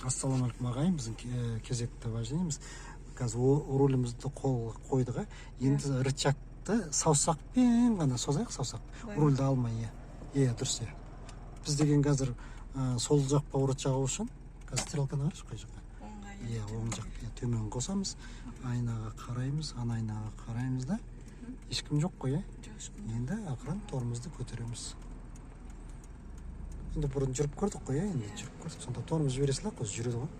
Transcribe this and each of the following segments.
Ассалаумағалейкум, ағайын! Біздің кезекті вождениеміз. Қазір рулімізді қол қойдық, иә. Енді рычагты саусақпен ғана созайық, саусақ. Былай. Рульді алмай, иә, дұрыс, иә. Біз деген қазір сол жақ поворот жағу үшін қазір стрелканы қарашы, қай жаққа? Оңға. Иә, оң жақ, иә. Төмен қосамыз, айнаға қараймыз, ана айнаға қараймыз да. Ешкім жоқ қой, иә? Жоқ, ешкім. Енді ақырын тормозды көтереміз. Енді бұрын жүріп көрдік қой, иә? Енді жүріп көрдік, сонда тормоз жібере салайық, өзі жүреді ғой,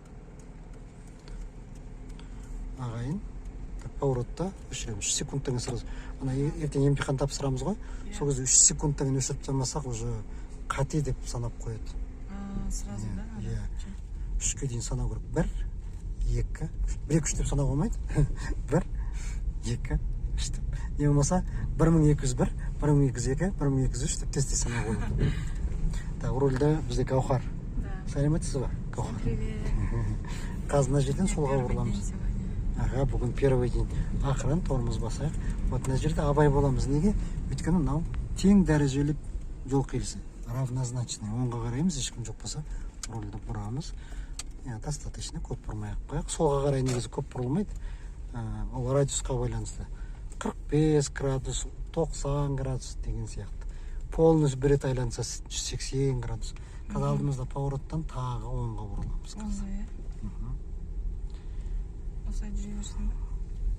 ағайын. Так, поворотта өшіреміз 3 секундтан кейін сразу. Ана ертең емтихан тапсырамыз ғой, сол кезде 3 секундтан кейін өшіріп тастамасақ, уже қате деп санап қояды. А, сразу, Иә, да, надо? Иә. 3-ке дейін санау керек: бір, екі, үш. Бір, екі, үш деп санауға болмайды. Бір, екі, үш деп, не болмаса 1201, 1202, 1203 деп тез тез санауға болады. Так, рульда бізде Гаухар. Да. Сәлеметсіз ба, Гаухар? Привет. Қазір мына жерден солға Первый день бұрыламыз. сегодня. Аға, бүгін первый день. Ақырын тормоз басайық. Вот мына жерде абай боламыз. Неге? Өйткені мынау тең дәрежелі жол қиылысы, равнозначный. Оңға қараймыз, ешкім жоқ болса, рульді бұрамыз. Иә, достаточно, көп бұрмай ақ қояйық. Солға қарай негізі көп бұрылмайды. Ол радиусқа байланысты: 45 градус, 90 градус деген сияқты. Полностью бір рет айланса, 180 градус. Қазір алдымызда повороттан тағы оңға бұрыламыз қазір. Оңға, иә? Осылай жүре берсін ба?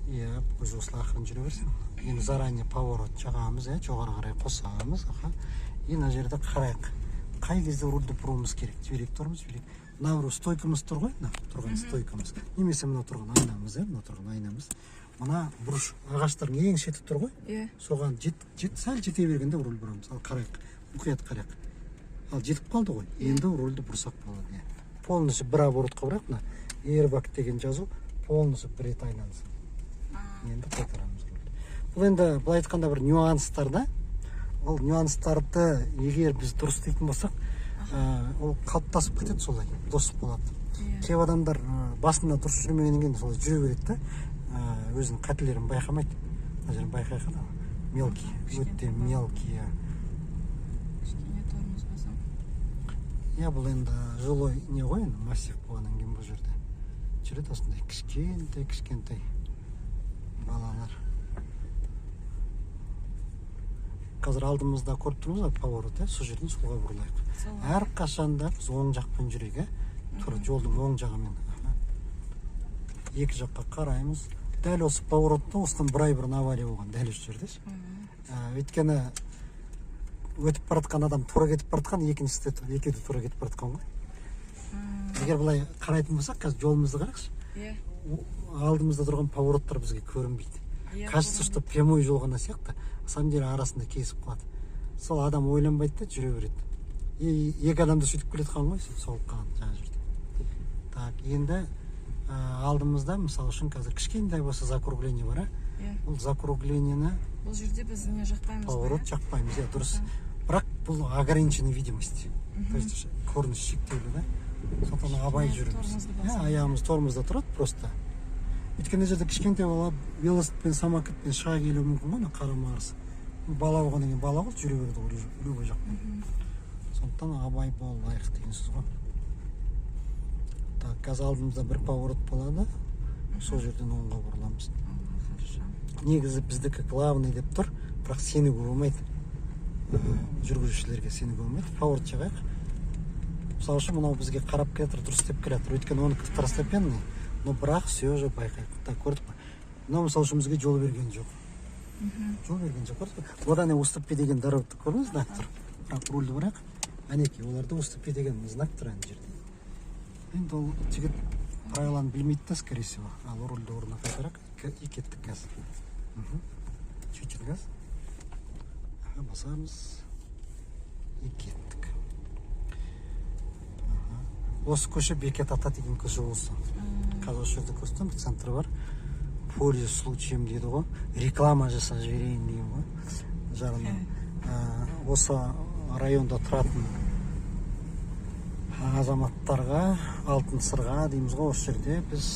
Иә, уже осылай ақырын жүре берсін. Енді заранее поворот жағамыз, иә, жоғары қарай қосамыз. Аха, и мына жерде қарайық, қай кезде рульді бұруымыз керек. Жіберейік тормоз, жіберейік. Мына бір стойкамыз тұр ғой, мына тұрған стойкамыз немесе мына тұрған айнамыз, иә, мына тұрған айнамыз, мына бұрыш ағаштардың ең шеті тұр ғой. Иә. Соған жет, жет, сәл жете бергенде руль бұрамыз. Ал қарайық, мұқият қарайық. Ал жетіп қалды ғой, енді рульді бұрсақ болады, иә. Полностью бір оборотқа бұрайық. Мына airbag деген жазу полностью бір рет айлансын. Енді қайтарамыз рульді. Бұл енді былай айтқанда бір нюанстар да. Ол нюанстарды егер біз дұрыс істейтін болсақ, ол қалыптасып кетеді, солай дұрыс болады. Кейбір адамдар басында дұрыс жүрмегеннен кейін солай жүре береді да, өзінің қателерін байқамайды. Мына жерін байқайық да, мелкий, өте мелкий, иә. Кішкене тормоз басам. Иә, бұл енді жилой не ғой, енді массив болғаннан кейін бұл жерде жүреді осындай кішкентай кішкентай балалар. Қазір алдымызда көріп тұрмыз ғой поворот, иә, сол жерден солға бұрылайық. Солға. Әрқашанда біз оң жақпен жүрейік, иә, тура жолдың оң жағымен. Аха. Екі жаққа қараймыз. Дәл осы поворотта осыдан бір ай бұрын авария болған дәл осы жерде ше. Өйткені өтіп бара жатқан адам тура кетіп бара жатқан, екіншісі де, екеуі де тура кетіп бара жатқан ғой. Егер былай қарайтын болсақ, қазір жолымызды қарайықшы. Алдымызда тұрған повороттар бізге көрінбейді. Кажется, что прямой жол ғана сияқты, на самом деле арасында кесіп қалады. Сол адам ойланбайды да, жүре береді. И екі адам да сөйтіп келе жатқан ғой, сөйтіп соғып қалған жаңа жерде. Так, енді алдымызда, мысалы үшін, қазір кішкентай болса закругление бар, иә. Иә. Бұл закруглениені Бұл жерде біз не жақпаймыз ба? Поворот Иә? жақпаймыз, иә, дұрыс. Бірақ бұл ограниченный видимость, то есть көрініс шектеулі да, сондықтан абай Кішкене жүреміз. тормозды Иә, басамыз. аяғымыз тормозда тұрады просто, өйткені мына жерде кішкентай бала велосипедпен, самокатпен шыға келуі мүмкін ғой. Ана қарама қарсы бала болғаннан кейін бала ғой, жүре береді ғой любой жақпен. Сондықтан абай болайық деген сөз ғой. Так, қазір алдымызда бір поворот болады, сол жерден оңға бұрыламыз. Хорошо. Негізі біздікі главный деп тұр, бірақ сенуге болмайды. Жүргізушілерге сенуге болмайды. Поворот жағайық. Мысалы үшін, мынау бізге қарап келе жатыр, дұрыс істеп келе жатыр, өйткені онікі второстепенный, но бірақ все же байқайық. Так, көрдік па, мынау, мысалы үшін, бізге жол берген жоқ, жол берген жоқ, көрдік па? Одан уступи деген дорога көрдіңіз, знак тұр. Бірақ рульді бұрайық. Әнекей, оларда уступи деген знак тұр ана жерде. Енді ол жігіт правиланы білмейді да, скорее всего. Ал рульді орнына қайтарайық и кеттік қазір. Чуть чуть газ. Аха, басамыз и кеттік. Аха. Осы көше Бекет ата деген көше осы. Қазір осы жерде көрсетемін, центр бар. Пользуясь случаем дейді ғой, реклама жасап жіберейін деген ғой жарына. Осы районда тұратын азаматтарға алтын сырға дейміз ғой. Осы жерде біз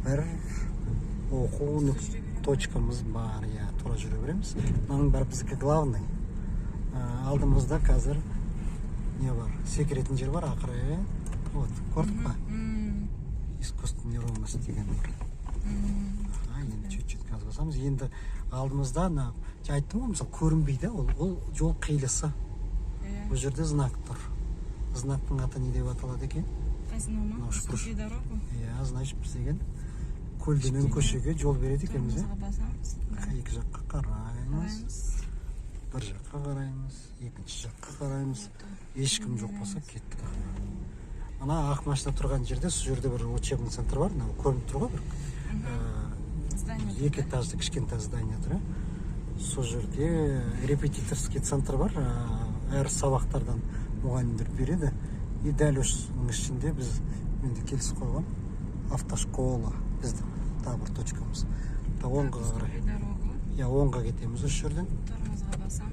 бір оқу точкамыз бар, иә. Тура жүре береміз, мынаның бәрі біздікі главный. Алдымызда қазір не бар, секіретін жер бар. Ақыры вот, көрдік па? Искусственный неровность деген бар. Енді чуть-чуть газ басамыз. Енді алдымызда ана жаңа айттым ғой, мысалы, көрінбейді, ол жол қиылысы. Иә. Бұл жерде знак тұр. Знактың аты не деп аталады екен? Қайсынау ма? Мынау үшбұрыш. Уступи дорогу. Иә, значит, біз деген көлденең көшеге жол береді екенбіз, иә. Тормозға басамыз. Екі жаққа қараймыз. Қараймыз. Бір жаққа қараймыз, екінші жаққа қараймыз. Ешкім жоқ болса, кеттік. Ана ақ машина тұрған жерде, сол жерде бір учебный центр бар, мынау көрініп тұр ғой бір. Здание. Екі этажды кішкентай здание тұр, иә. Сол жерде репетиторский центр бар, әр сабақтардан мұғалімдер береді. И дәл осының ішінде біз енді келісіп қойған автошкола, біздің тағы бір точкамыз. Та оңға қарай. Уступи дорогу. Иә, оңға кетеміз осы жерден. Тормозға басам.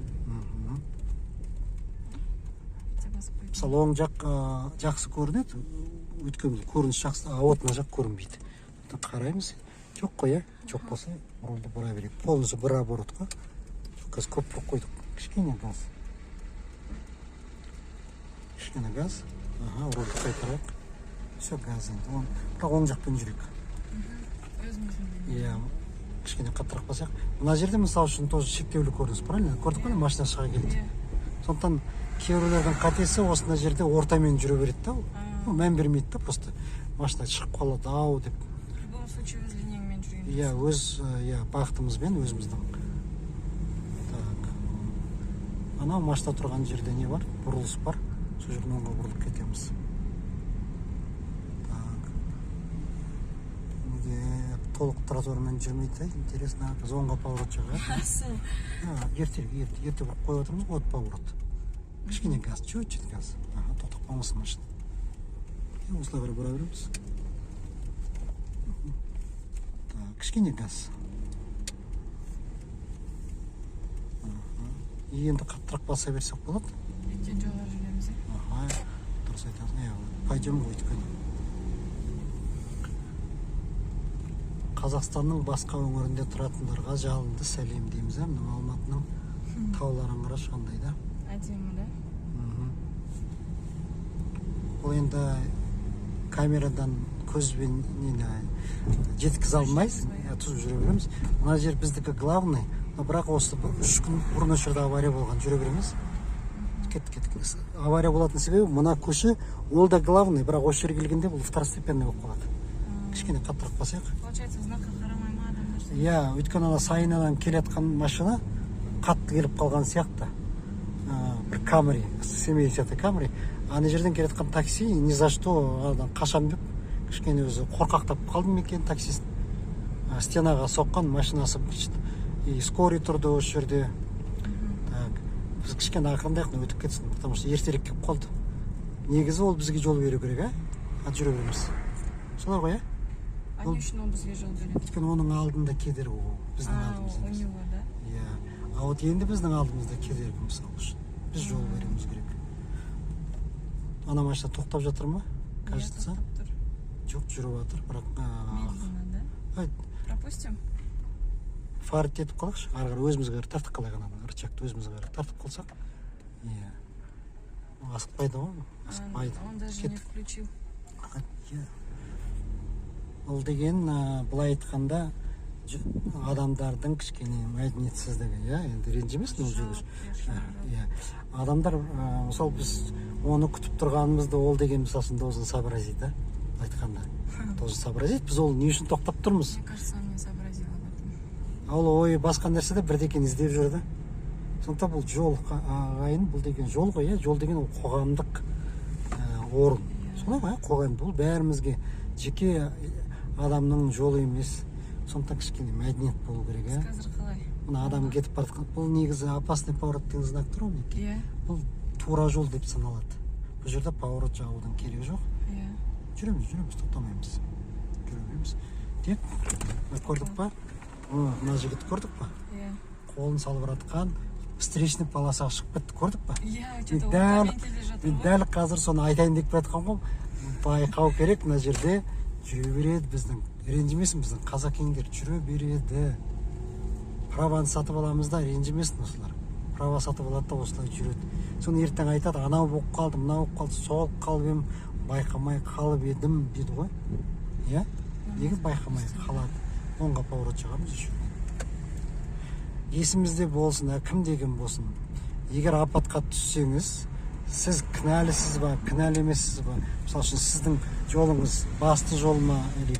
Бүйте басып қойдым. Мысалы, оң жақ жақсы көрінеді, өйткені көрініс жақсы, а вот мына жақ көрінбейді. Қараймыз, жоқ қой, иә. Жоқ болса, рульді бұра берейік, полностью бір оборот қой. Қазір көп бұрып қойдық. Кішкене газ, кішкене газ. Аха, рульді қайтарайық. Все, газ енді оң, бірақ оң жақпен жүрейік. Өзіміздің. Иә, кішкене қаттырақ басайық. Мына жерде, мысалы үшін, тоже шектеулі көрініс, правильно? Көрдік қой, машина шыға келді. Иә. Сондықтан кейбіреулердің қатесі осындай жерде ортамен жүре береді да. А. Ну, мән бермейді да, просто машина шығып қалады ау деп. В любом случае өз линияңмен жүрген. Иә, өз, иә, бағытымызбен өзіміздің. Так, анау машина тұрған жерде не бар, бұрылыс бар, сол жерден оңға бұрылып кетеміз. Так, неге толық тротуармен жүрмейді, интересно? Біз оңға поворот жағайық. Сол. Ерте, ерте, ерте бұрып қойып отырмыз ғой. Вот поворот. Кішкене газ, чуть чуть газ. Аха, тоқтап қалмасын машина. И осылай қарай бұра береміз. Так, кішкене газ. Аха. И енді қаттырақ баса берсек болады. Өйткені жоғары жүреміз, иә. Аха, дұрыс айтасың, иә. Пойдем ғой, өйткені Қазақстанның басқа өңірінде тұратындарға жалынды сәлем дейміз, иә. Мынау Алматының тауларын қарашы, қандай да. Әдемі да. Ол енді камерадан көзбен нені жеткізе алмайсың, иә, түзіп жүре береміз. Мына жер біздікі главный, но бірақ осы бір 3 күн бұрын осы жерде авария болған. Жүре береміз, кеттік, кеттік. Авария болатын себебі мына көше, ол да главный, бірақ осы жерге келгенде бұл второстепенный болып қалады. Кішкене қаттырақ басайық. Получается, знакқа қарамай ма адамдар? Иә, өйткені ана Сайынадан келе жатқан машина қатты келіп қалған сияқты. Бір Камри, 70 Камри. Ана жерден келе жатқан такси ни за что анадан қашам деп кішкене өзі қорқақтап қалды ма екен таксист. Стенаға соққан машинасы, и скорый тұрды осы жерде. Так, біз кішкене ақырындайық, мына өтіп кетсін, потому что ертерек келіп қалды. Негізі ол бізге жол беру керек, ә? А жүре береміз. Солай ғой, иә? А не үшін ол бізге жол береді? Өйткені оның алдында кедергі, ол біздің А, алдымызда у емес. него, да? Иә, а вот енді біздің алдымызда кедергі, мысалы үшін, біз жол беруіміз керек. Ана машина тоқтап жатыр ма, кажется? Иә, тоқтап тұр. Жоқ, жүріп жатыр, бірақ Медленно, да? Ай, Пропустим? Фар етіп қалайықшы, ары қарай өзімізге қарай тартып қалайық, ананы, рычагты өзімізге қарай тартып қалсақ, иә. Асықпайды ғой, асықпайды. Он даже не Кеттік. включил. Иә. Ол деген былай айтқанда адамдардың кішкене мәдениетсіздігі, иә. Енді ренжімесін ол жерде. Жауапкершілігі. Иә, адамдар, мысалы, біз оны күтіп тұрғанымызды ол деген, мысалы үшін, должен сообразить да, айтқанда, должен сообразить, біз ол не үшін тоқтап тұрмыз. Мне кажется, он не сообразил об этом. Ал ойы басқа нәрседе, бірдеңені іздеп жүр да. Сондықтан бұл жол, ағайын, бұл деген жол ғой, иә. Жол деген ол қоғамдық орын, солай ғой, иә. Қоғам, бұл бәрімізге жеке адамның жолы емес. Сондықтан кішкене мәдениет болу керек, иә. Қазір қалай? Мына адам кетіп бара жатқан, бұл негізі опасный поворот деген знак тұр ғой, мінекей. Бұл тура жол деп саналады, бұл жерде поворот жағудың керегі жоқ. Жүреміз, жүреміз, тоқтамаймыз, жүре береміз тек. Мына көрдік па? О, мына жігітті көрдік па? Иә. Қолын салбыратқан, встречный полосаға шығып кетті, көрдік па? Иә, Мен что-то дәл ортамен келе жатыр мен ғой. дәл қазір соны айтайын деп келе жатқан ғой. Байқау керек, мына жерде жүре береді біздің, ренжімесін, біздің қазақеңдер жүре береді. Праваны сатып аламыз да, ренжімесін осылар, права сатып алады да, осылай жүреді. Соны ертең айтады: анау болып қалды, мынау болып қалды, соғып қалып едім, байқамай қалып едім дейді ғой. Иә, неге байқамай қалады? Оңға поворот жағамыз еще. Есімізде болсын, кім деген болсын, егер апатқа түссеңіз, сіз кінәлісіз ба, кінәлі емессіз ба, мысалы үшін, сіздің жолыңыз басты жол ма, или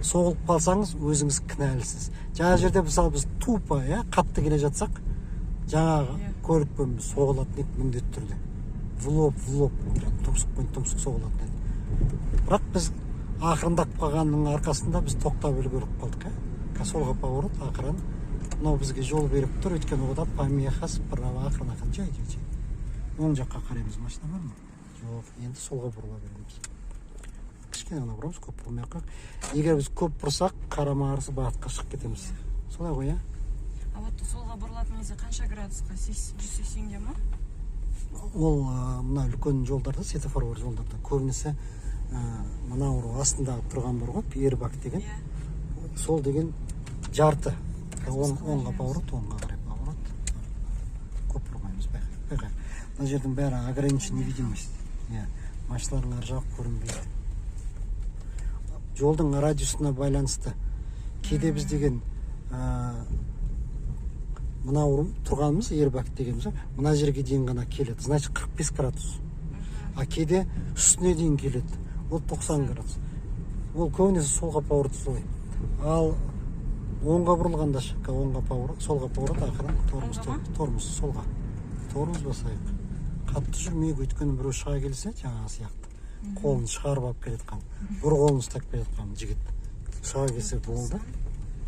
соғылып қалсаңыз, өзіңіз кінәлісіз. Жаңа жерде, мысалы, біз тупо, иә, қатты келе жатсақ, жаңағы көлікпен біз соғылатын едік міндетті түрде, в лоб, в лоб, прям тұмсықпен тұмсық соғылатын еді. Бірақ біз ақырындап қалғанның арқасында біз тоқтап үлгеріп қалдық, иә. Солға поворот, ақырын. Мынау бізге жол беріп тұр, өйткені ода помеха справа. Ақырын, ақырын, жай, жай, жай. Оң жаққа қараймыз, машина бар ма? Жоқ. Енді солға бұрыла береміз, кішкене ғана бұрамыз, көп бұрмай ақ қояйық. Егер біз көп бұрсақ, қарама қарсы бағытқа шығып кетеміз, солай ғой, иә? А вот солға бұрылатын кезде қанша градусқа? 180-ге ма? Ол мына үлкен жолдарда, светофор бар жолдарда көбінесе мына астындағы тұрған бар ғой, airbag деген. Сол деген жарты. Қазір біз қалай Оңға жүреміз? поворот, оңға қарай поворот. Көп бұрмаймыз, байқайық, байқайық. Мына жердің бәрі ограниченный видимость, иә, машиналардың ар жағы көрінбейді. Жолдың радиусына байланысты. Кейде біз деген мынау тұрғанымыз, airbag дегеніміз, мына жерге дейін ғана келеді, значит, 45 градус. А кейде үстіне дейін келеді, ол 90 градус. Ол көбінесе солға поворот солай. Ал оңға бұрылғанда ше? Оңға поворот, солға поворот, ақырын, тормоз. Оңға ма? Тормоз, солға тормоз басайық. Қатты жүрмейік, өйткені біреу шыға келсе, жаңағы сияқты қолын шығарып алып келе жатқан, бір қолын ұстап келе жатқан жігіт шыға келсе болды.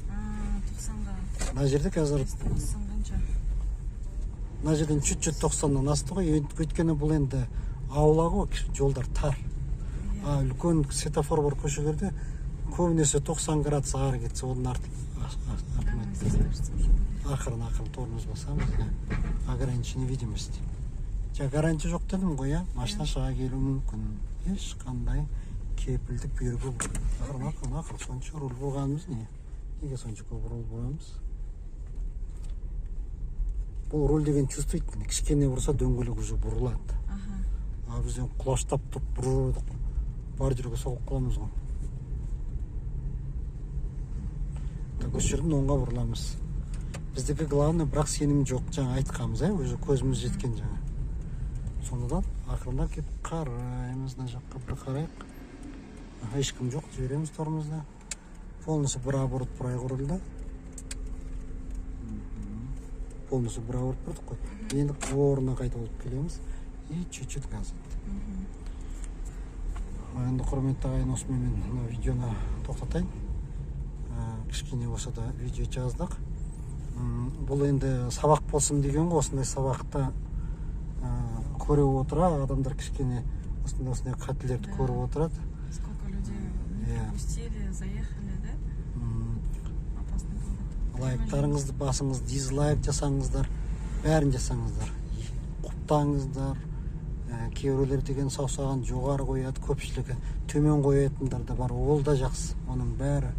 90-ға. Мына жерде қазір 90 қанша? Мына жерден чуть чуть 90-нан асты ғой, өйткені бұл енді аула ғой, жолдар тар. А үлкен светофор бар көшелерде көбінесе 90 градус ары кетсе, одан артық Да, артылмайды. здесь, кажется, уже. Ақырын, ақырын тормоз басамыз, иә. Ограниченный видимость. Жаңа гарантия жоқ дедім ғой, иә, машина шыға келуі мүмкін, ешқандай кепілдік беруге. Ақырын, ақырын, ақырын. Сонша руль бұрғанымыз не? Неге сонша көп руль бұрамыз? Бұл руль деген чувствительный, кішкене бұрса, дөңгелек уже бұрылады. А біз енді құлаштап тұрып бұрып бордюрге соғып қаламыз ғой. Так, осы жерден оңға бұрыламыз. Біздікі главный, бірақ сенім жоқ, жаңа айтқанбыз, иә, уже көзіміз жеткен жаңа. Сондықтан ақырындап келіп қараймыз, мына жаққа бір қарайық. Аха, ешкім жоқ, жібереміз тормозды. Полностью бір оборот бұрайық рульді. Полностью бір оборот бұрдық қой. Енді орнына қайта болып келеміз и чуть чуть газ. Енді, құрметті ағайын, осымен мен мына видеоны тоқтатайын. Кішкене болса да видео жаздық. Бұл енді сабақ болсын деген ғой. Осындай сабақты көре отыра адамдар кішкене осындай осындай қателерді көріп отырады. Сколько людей не пропустили, заехали, да? Опасный поворот. Лайктарыңызды басыңыз, дизлайк жасаңыздар, бәрін жасаңыздар, құптаңыздар. Кейбіреулер деген саусағын жоғары қояды, көпшілігі төмен қоятындар да бар, ол да жақсы. Оның бәрі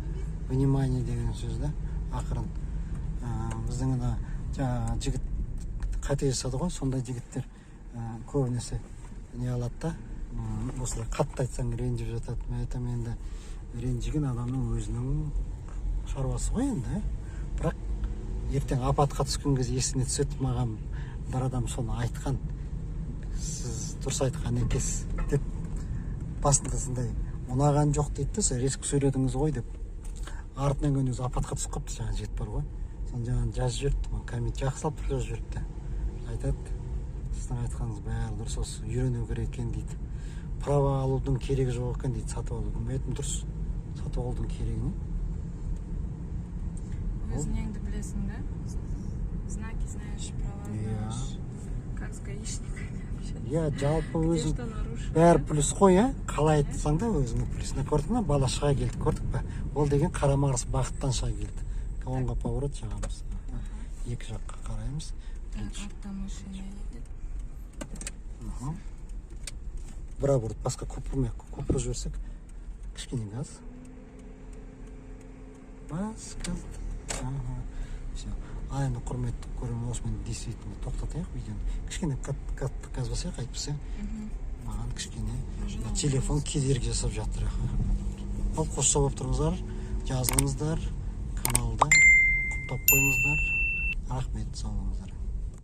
внимание деген сөз да. Ақырын. Біздің ана жаңағы жігіт қате жасады ғой, сондай жігіттер көбінесе не алады да, осылай қатты айтсаң, ренжіп жатады. Мен айтамын, енді ренжіген адамның өзінің шаруасы ғой енді, иә. Бірақ ертең апатқа түскен кезде есіне түседі: маған бір адам соны айтқан, сіз дұрыс айтқан екенсіз деп. Басында сондай ұнаған жоқ дейді да, сіз резко сөйледіңіз ғой деп. Артынан кейін өзі апатқа түсіп қалыпты жаңағы жігіт бар ғой. Соны жаңағы жазып жіберіпті маған, коммент жақсылап тұрып жазып жіберіпті. Айтады: сіздің айтқаныңыз бәрі дұрыс, осы үйрену керек екен дейді, права алудың керегі жоқ екен дейді, сатып алудың. Мен айттым: дұрыс, сатып алудың керегі не? Өз неңді білесің да? Знаки знаешь, права знаешь. Как с гаишниками общаться. Иә, жалпы Где өзің что нарушил. бәрі плюс қой, иә, қалай айтсаң да, өзіңе плюс. Мына көрдің ба, бала шыға келді, көрдік па? Ол деген қарама қарсы бағыттан шыға келді. Оңға поворот жағамыз, екі жаққа қараймыз. Так, Бірінші. артта машина едет. Аха. Бір оборот, басқа көп бұрмай, көп бұрып жіберсек. Кішкене газ бас, газ. Ага, все. Ал енді, құрметті көрермен, осымен действительно тоқтатайық видеоны. Кішкене қатты газ басайық, әйтпесе маған кішкене Жена мына телефон кедергі жасап жатыр. Аха. Ал қосша болып тұрыңыздар, жазылыңыздар, каналды құптап қойыңыздар. Рахмет, сау болыңыздар.